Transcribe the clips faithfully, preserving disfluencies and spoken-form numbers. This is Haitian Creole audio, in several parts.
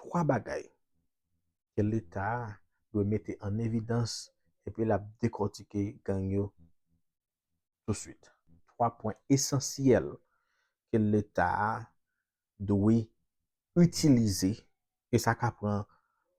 Twa bagay ke Leta a dwe mete an evidans epi l ap dekòtike gang yo touswit. Twa pwen esansyèl ke Leta a dwe itilize, e sa ka pran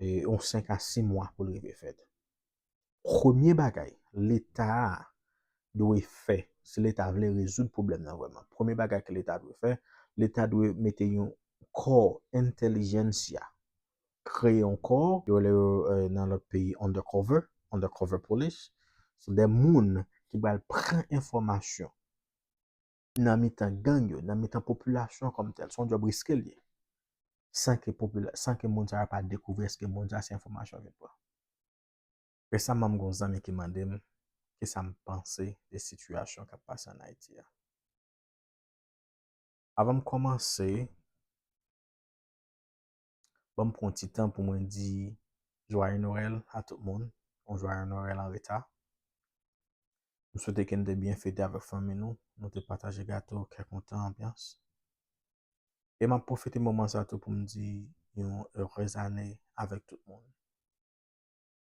eh, yon senk a sis mwa pou l rive fèt. Premye bagay Leta a dwe fè, si Leta vle rezoud pwoblèm nan vrèman, premye bagay ke Leta dwe fè, Leta dwe mete yon kò entèlijensya, kreye yon kò, yo rele yo eh, nan lòt peyi undercover, undercover police. Se de moun ki pral pran enfòmasyon nan mitan gang yo, nan mitan popilasyon kòm tèl. Se yon djòb riske l ye. San ke popila- san ke moun sa yo pa dekouvri èske moun sa se enfòmasyon yo vin pran. Resaman, m gen yon zanmi ki mande m kisa m panse de sitiyasyon k ap pase ann Ayiti a. Avan m kòmanse, ban m pran yon ti tan pou mwen di Joyeux Noël a tout moun, yon Joyeux Noël an reta. M swete ke n te byen fete avèk fanmi nou, nou te pataje gato, kè kontan, anbyans. E m ap pwofite moman sa tou pou m di yon heureuse année avèk tout moun.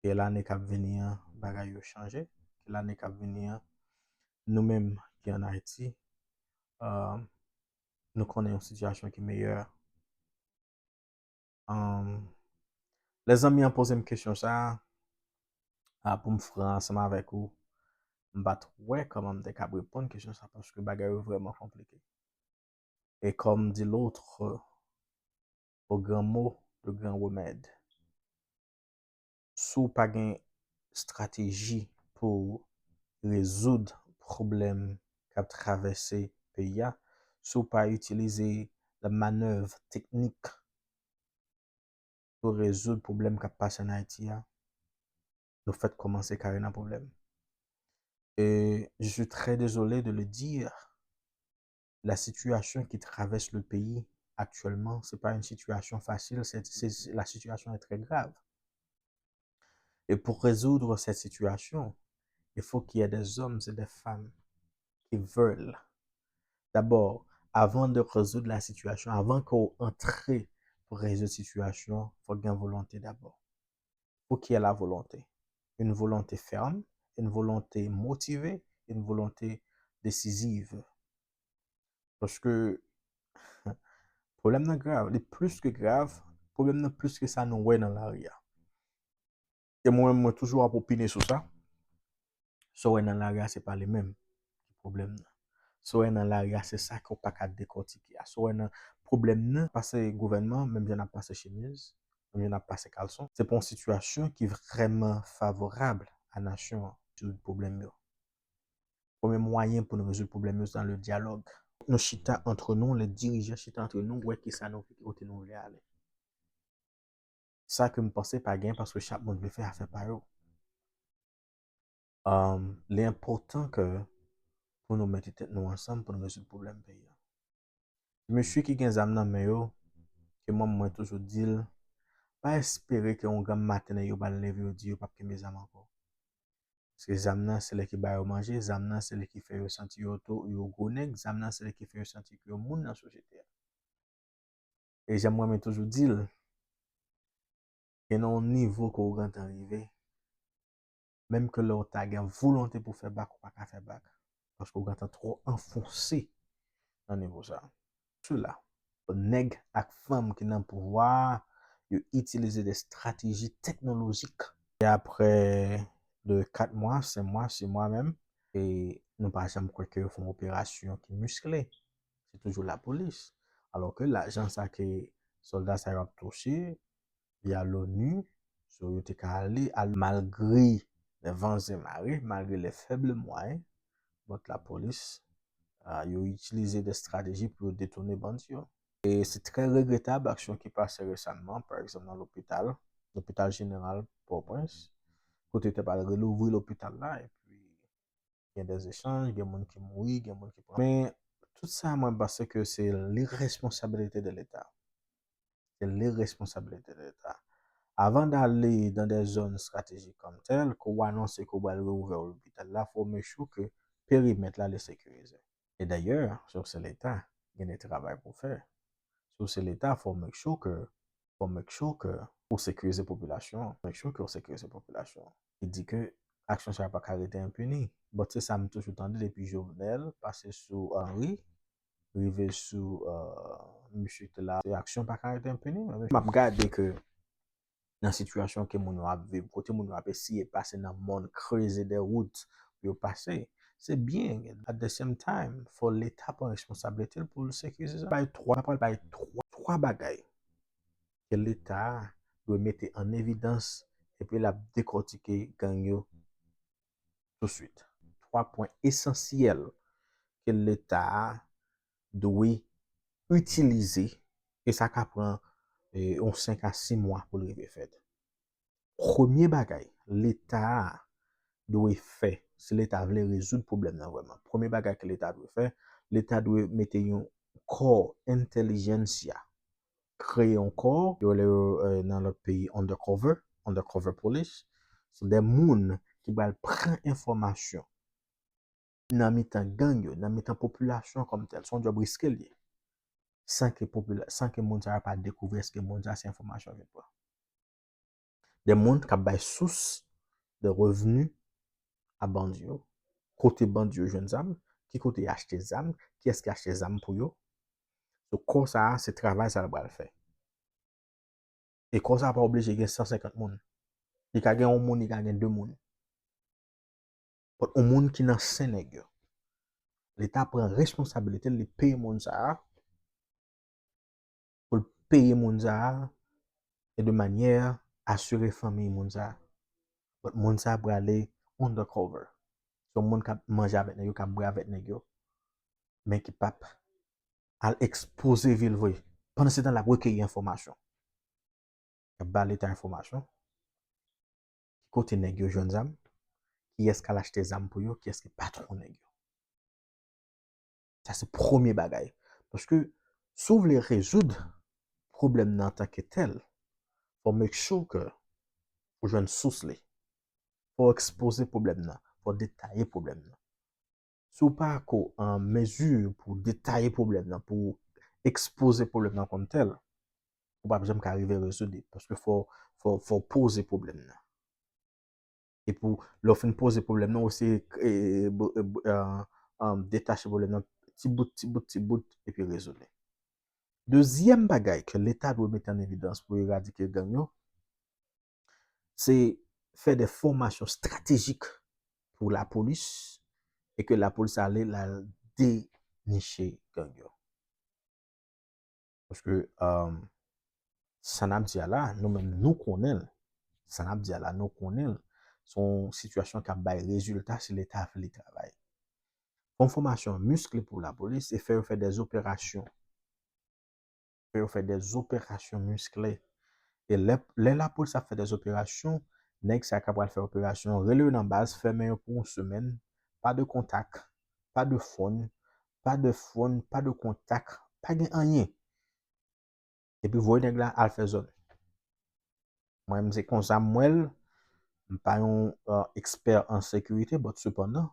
Ke lane k ap vini an, bagay yo chanje. Ke lane k ap vini an, nou menm ki ann Ayiti, uh, nou konnen yon sitiyasyon ki meyè. Um, lèzanmi an poze m kesyon sa a, pou m fran ansanm avèk ou, m pa t wè kòman m te kab reponn kesyon sa a paske bagay yo vrèman konplike. Et comme dit l'autre, au grand mot, le grand remède. Si w pa gen estrateji pou rezoud pwoblèm k ap travèse peyi a, si w pa itilize la manèv teknik pou rezoud pwoblèm k ap pase ann Ayiti a, nou fèk kòmanse kare nan pwoblèm. Et je suis très désolé de le dire, la situation qui traverse le pays actuellement, c'est pas une situation facile, c'est, c'est, la situation est très grave. Et pour résoudre cette situation, il faut qu'il y ait des hommes et des femmes qui veulent. D'abord, avant de résoudre la situation, avant que vous entrez pour résoudre la situation, il faut qu'il y ait une volonté d'abord. Faut qu'il y ait la volonté. Une volonté ferme, une volonté motivée, une volonté décisive. Paske pwoblèm nan grav, li plis ke grav, pwoblèm nan plis ke sa nou wè nan lari a. E mwen menm, mwen toujou ap opine sou sa. Sa w wè nan lari a, se pa li menm ki pwoblèm nan. Sa w wè nan lari a, se sa ke w pa ka dekòtike a. Sa w wè nan pwoblèm nan, pase gouvènman, menm jan n ap pase chemiz, menm jan n ap pase kalson. Se pa yon sitiyasyon ki vrèman favorab a nasyon an pou rezoud pwoblèm yo. Premye mwayen pou nou rezoud pwoblèm yo, se nan le dyalòg. Nou chita antre nou, le dirijan chita antre nou, wè kisa nou, kote nou vle ale. Sa ke m panse pa gen, paske chak moun vle fè afè pa yo. Um, li enpòtan ke pou nou mete tèt nou ansanm pou nou rezoud pwoblèm peyi a. Mesye ki gen zam nan men yo, ke mwen, mwen toujou di l, pa espere ke yon granm maten nèg yo pral leve yo di yo p ap kenbe zam ankò. Paske zam nan se li ki ba yo manje, zam nan se li ki fè yo santi yo tou, yo gwo nèg, zam nan se li ki fè yo santi ke yo moun nan sosyete a. E jan m renmen toujou di l, gen nan yon nivo ke w gentan rive, menm ke lè w ta gen volonte pou fè bak, ou pa ka fè bak. Paske w gentan twò anfonse nan nivo sa. Sila, nèg ak fanm ki nan pouvwa a, yo itilize de estrateji teknolojik. E apre de kat mwa, senk mwa, sis mwa menm, e nou pa janm kwè ke yo fè yon operasyon ki miskle. Se toujou lapolis. Alò ke lajan sa ke sòlda sa yo ap touche, via l'ONU, so yo te ka ale, al malgre les vents et marées, malgre les faibles moyens, but lapolis, ah, yo itilize de estrateji pou yo detounen bandi yo. E se trè regretab aksyon ki pase resaman, pa egzanp nan lopital, lopital jeneral Pòtoprens, kote yo te pral relouvri lopital la, epi gen de echanj, gen moun ki mouri, gen moun ki pran. Men, tout sa, mwen panse ke se liresponsabilite de Leta. Se liresponsabilite de Leta. Avan dale dan de zòn estratejik kòm tèl, ke w anonse ke w pral reouvè lopital la, fò w make sure ke perimèt la li sekirize. E dayè, si w se Leta, gen de travay pou w fè. Si w se Leta, fò w make sure ke fò make sure ke ou sekirize popilasyon an, make sure ke ou sekirize popilasyon an. Li di ke aksyon sa yo pa ka rete enpini. But se sa m toujou tande depi Jovenel, pase sou Henry, rive sou uh, misye ki te la, se aksyon pa ka rete enpini. M ap gade ke nan sitiyasyon ke moun yo ap viv, kote moun yo ap eseye pase nan mòn, kreze de wout pou yo pase. Se byen, at the same time, fò Leta pran responsablite l pou l sekirize sa. Bay twa, pral bay twa, twa bagay ke Leta a dwe mete an evidans epi l ap dekòtike gang yo touswit. Twa pwen esansyèl ke Leta a dwe itilize e sa ka pran eh, yon senk a sis mwa pou l rive fèt. Premye bagay Leta a dwe fè, si Leta vle rezoud pwoblèm nan vrèman, premye bagay ke Leta dwe fè, Leta dwe mete yon kò entèlijensya, kreye yon kò, yo rele yo eh, nan lòt peyi undercover, undercover police, se de moun ki pral pran enfòmasyon nan mitan gang yo, nan mitan popilasyon kòm tèl. Se yon djòb riske l ye. San ke popila, san ke moun sa yo pa dekouvri èske moun sa se enfòmasyon yo vin pran. De moun k ap bay sous de revni a bandi yo, kote bandi yo jwenn zam, ki kote y achte zam, kiyès ki achte zam pou yo. So, kò sa a, se travay sa l pral fè. E kò sa a pa oblije gen san senkant moun. Li ka gen yon moun, li ka gen de moun. But yon moun ki nan sen nèg yo. Leta pran responsabilite l, li peye moun sa a, pou l peye moun sa a, e de manyè asire fanmi moun sa a. But moun sa a prale undercover. Se yon moun k ap manje avèk nèg yo, k ap bwè avèk nèg yo, men ki p ap al ekspoze vi l vre. Pandan se tan, l ap rekeyi enfòmasyon. L ap ba Leta enfòmasyon. Ki kote nèg yo jwenn zam? Kiyès k al achte zam pou yo? Kiyès ki patwon nèg yo? Sa se premye bagay. Paske si w vle rezoud pwoblèm nan antanke tèl, fò make sure ke ou jwenn sous li. Fò ekspoze pwoblèm nan, fò detaye pwoblèm nan. Si w pa ko an mezi pou detaye pwoblèm nan, pou ekspoze pwoblèm nan kòm tèl, ou p ap janm ka rive rezoud li, paske fò, fò, fò w poze pwoblèm nan. E pou lè w fin poze pwoblèm nan, ou se e, e, e, e, detache pwoblèm nan ti bout, ti bout, ti bout, epi rezoud li. Dezyèm bagay ke Leta dwe mete an evidans pou eradike gang yo, se fè de fòmasyon estratejik pou lapolis e ke lapolis ale la deniche gang yo. Paske um, sa n ap di a la, nou menm nou konnen l. Sa n ap di a la, nou konnen l. Se yon sitiyasyon k ap bay rezilta si Leta vle travay. Fè yon fòmasyon miskle pou lapolis e fè yo fè de operasyon. Fè yo fè de operasyon miskle. E lè, lè lapolis ap fè de operasyon, nèg sa k ap pral fè operasyon, rele yo nan baz, fèmen yo pou yon semèn, pa de kontak, pa de fon, pa de fon, pa de kontak, pa gen anyen. Epi voye nèg la al fè zòn. Mwen menm se konsa m wè l, m pa yon uh, ekspè an sekirite, but sepandan,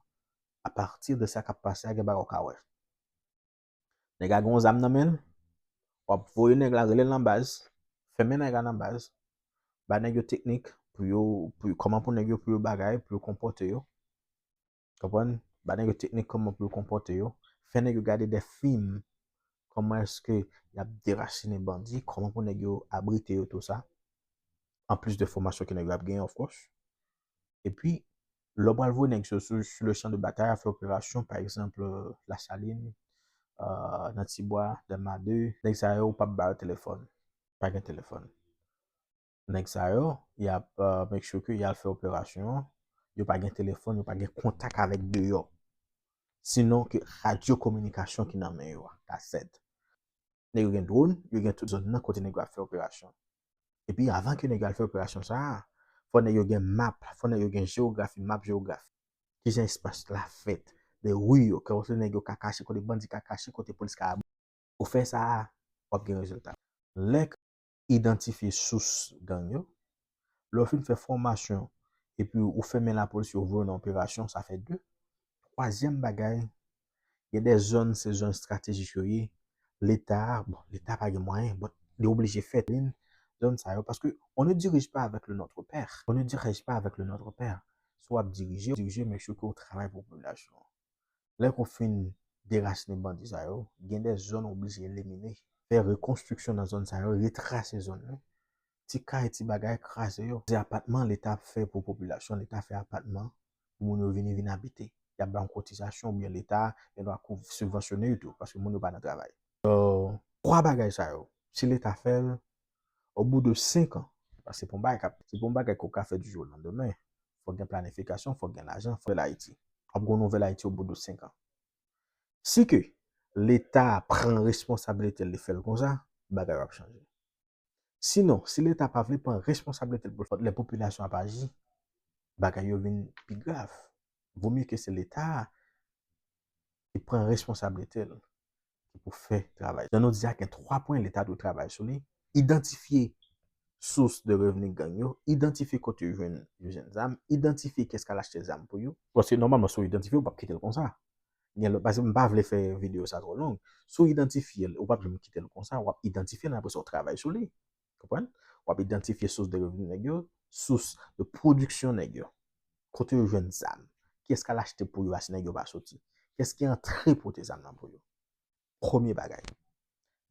apati de sa k ap pase a, gen bagay w ka wè. Nèg la gen yon zam nan men l, w ap voye nèg la, rele l nan baz, fèmen nèg la nan baz, ba nèg yo teknik pou yo, pou yo, kòman pou nèg yo, pou yo bagay, pou yo konpòte yo. Konprann? Ba nèg yo teknik kòman pou yo konpòte yo. Fè nèg yo gade de fim. Kòman èske y ap derasinen bandi? Kòman pou nèg yo abrite yo, tou sa? Anplis de fòmasyon ke nèg yo ap genyen, of course. Epi, lè w pral voye nèg yo sou, sou le chan de batay a fè operasyon, pa egzanp, Lasalin, nan Tibwa, Dèlma de, nèg sa yo, ou p ap ba yo telefòn. Pa gen telefòn. Nèg sa yo, y ap make sure ke y al fè operasyon an, yo pa gen telefòn, yo pa gen kontak avèk deyò. Sinon ke radyo kominikasyon ki nan men yo a, kasèt. Nèg yo gen dwòn, yo gen tout zòn nan kote nèg yo ap fè operasyon. Epi avan ke nèg yo al fè operasyon sa a, fò nèg yo gen map, fò nèg yo gen jewografi, map jewografi. Kijan espas la fèt, de ri yo, kote nèg yo ka kache, kote bandi ka kache, kote polis ka Ou fè sa a, w ap gen rezilta. Lè k idantifye sous gang yo, lè w fin fè fòmasyon epi ou fèmen lapolis yo voye nan operasyon, sa fè de. Twazyèm bagay, gen de zòn, se zòn estratejik yo ye. Leta, bon, Leta pa gen mwayen, but li oblije fè lin, zòn sa yo, paske on ne dirige pas avec le Notre Père. On ne dirige pas avec le Notre Père. Si w ap dirije, dirije, make sure ke w travay pou popilasyon an. Lè ke w fin derasinen bandi sa yo, gen de zòn ou oblije elimine. Fè rekonstriksyon nan zòn sa yo, retrase zòn yo. Ti kay, ti bagay, kraze yo. Se apatman Leta ap fè pou popilasyon, Leta fè apatman pou moun yo vini, vin abite. Y ap ba yon kotizasyon oubyen Leta gen dwa kouv, sibvansyone yo tou, paske moun yo pa nan travay. So, twa bagay sa yo, si Leta fè l, au bout de senk an, paske se pa yon bagay k ap, se pa yon bagay ke w ka fè du jour au lendemain. Fòk gen planifikasyon, fòk gen lajan, fòk nouvèl Ayiti. W ap gen yon nouvèl Ayiti au bout de senk an. Si ke Leta pran responsabilite l, li fè l konsa, bagay yo ap chanje. Sinon, si Leta pa vle pran responsabilite l pou l fè lè popilasyon ap aji, bagay yo vin pi grav. Vo mye ke se Leta a ki pran responsabilite l, ki pou fè travay. Jan nou di a, gen twa pwen Leta dwe travay sou li. Idantifye sous de revni gang yo, idantifye kote yo jwenn, yo jwenn zam, idantifye kiyès k al achte zam pou yo. Paske nòmalman, si w idantifye, ou p ap kite l konsa. Gen lòt, paske m pa vle fè videyo sa twò long. Si w idantifye l, ou p ap janm kite l konsa, w ap idantifye l, apre sa w travay sou li. Konprann? W ap idantifye sous de revni nèg yo, sous de pwodiksyon nèg yo. Kote yo jwenn zam? Kiyès k al achte pou yo a si nèg yo pa soti? Kiyès ki antre pote zam nan pou yo? Premye bagay.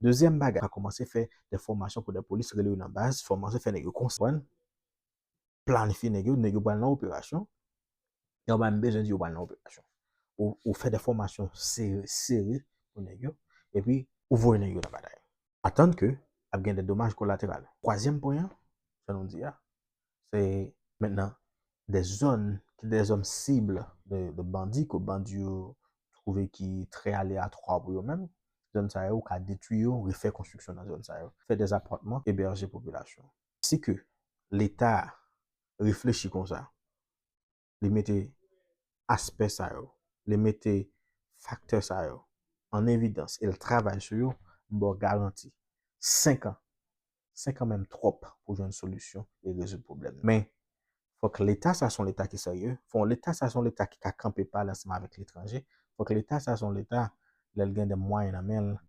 Dezyèm bagay, pa kòmanse fè de fòmasyon pou de polis, rele yo nan baz, kòmanse fè nèg yo konprann, planifye nèg yo, nèg yo pral nan operasyon, yo pa menm bezwen di yo pral nan operasyon. Ou, ou fè de fòmasyon sere, sere pou nèg yo, epi ou voye nèg yo nan batay. Atann ke ap gen de domaj kolateral. Twazyèm pwen an, jan nou di a, se mentnan de zòn, ki de zòn sib de, de bandi, ke bandi yo twouve ki trè aleatwa pou yo menm. Zòn sa yo, ou ka detwi yo, refè konstriksyon nan zòn sa yo. Fè de apatman, ebèje popilasyon. Si ke Leta reflechi konsa, li mete aspè sa yo, li mete faktè sa yo an evidans e l travay sou yo, m ba w garanti, senk an, senk an menm twòp pou jwenn solisyon e rezoud pwoblèm nan. Men, fòk Leta sa se yon Leta ki serye, fòk Leta sa se yon Leta ki ka kanpe pale ansanm avèk letranje, fòk Leta sa se yon Leta, lè l gen de mwayen nan men l,